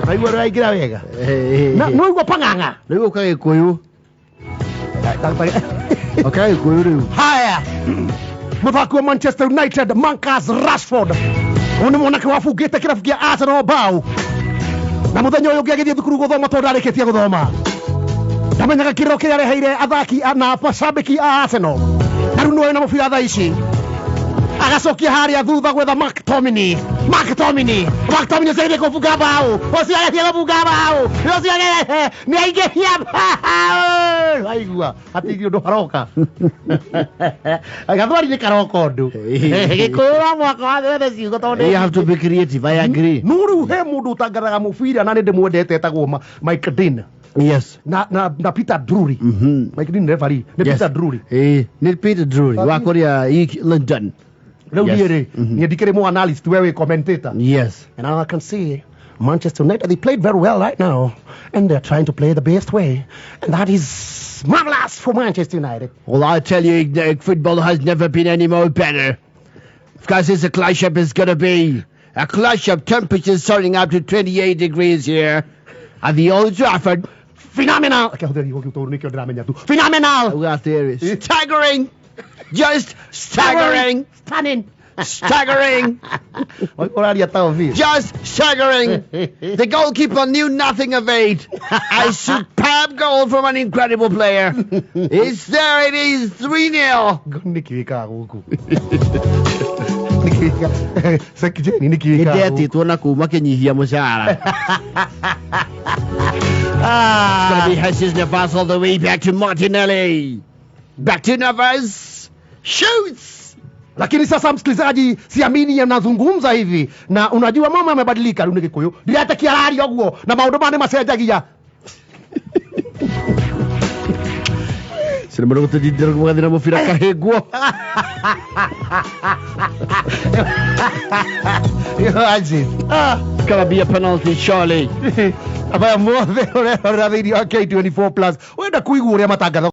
Naigua ũraingĩra wega. Na nĩwaigua pang'ang'a. Rĩu ũka Gĩkũyũ. Ũka Gĩkũyũ rĩu. Haya, mũthaki wa Manchester United Marcus Rashford, ũyũ nĩ mwanake wabungĩte kĩrabu kĩa Arsenal bao, na mũthenya ũyũ ũngĩ agĩthiĩ thukuru gũthoma tondũ ndarĩkĩtie gũthoma, ndamenyaga kĩrĩro kĩrĩa areheire athaki na macambĩki a Arsenal. Na rĩu nĩwe na mũbira thaa ici, agacokia harĩa thutha gwetha McTominay. McTominay, McTominay ũcio agĩthiĩ kũbunga bao, ũcio agĩthiĩ kũbunga bao, ũcio agĩthiĩ nĩ aingĩria bao. Aigua hatirĩ ũndũ haroka, gathwari nĩ karoka ũndũ Gĩkũyũ wa mwaka wa wethe ciugo tondũ You have to be creative, I agree. No rĩu he mũndũ ũtangathaga mũbira na nĩ ndĩmwendete, etagwo Mike Dean. Na Peter Drury. Mike Dean referee nĩ Peter Drury. Nĩ Peter Drury wa kũrĩa London. Rĩu niĩ rĩ, niĩ ndikĩrĩ mũ analyst, we wĩ commentator. And I can see Manchester United, they played very well right now, and they're trying to play the best way, and that is marvelous for Manchester United. Well, I tell you, football has never been any more better. Of course, it's a clash up is going to be. A clash up, temperatures soaring up to 28 degrees here at the Old Trafford. Phenomenal! Akĩhũthĩra kiugo kĩu tondũ nĩkĩo ndĩramenya tu. Phenomenal! Auga atĩrĩ, staggering! Just staggering! Stunning! Staggering! Ũraria ta Ovidio. Just staggering! The goalkeeper knew nothing of it. A superb goal from an incredible player. It's there, it is 3-0. Nĩkĩ wĩkaga gũkũ? Nĩkĩ wĩkaga? Sekjeni, nĩkĩ wĩkaga gũkũ? Nĩndetĩtwo na kũu makĩnyihia mũcara. Ah. It's going to be Jesus Navas all the way back to Martinelli. Back to Navas. Shoots! Lakini sasa msikilizaji, siamini anazungumza hivi, na unajua mama amebadilika rĩu nĩ Gĩkũyũ, ndiretĩkia araria ũguo na maũndũ maya nĩ macenjagia. Sina mũndũ gũtũndindĩra mũgathĩra mũbira kahĩngwo. Imagine. It's going to be a penalty, surely. Amaya mothe ũrerorera thĩinĩ wa K24 Plus, wenda kũigua ũrĩa matangatho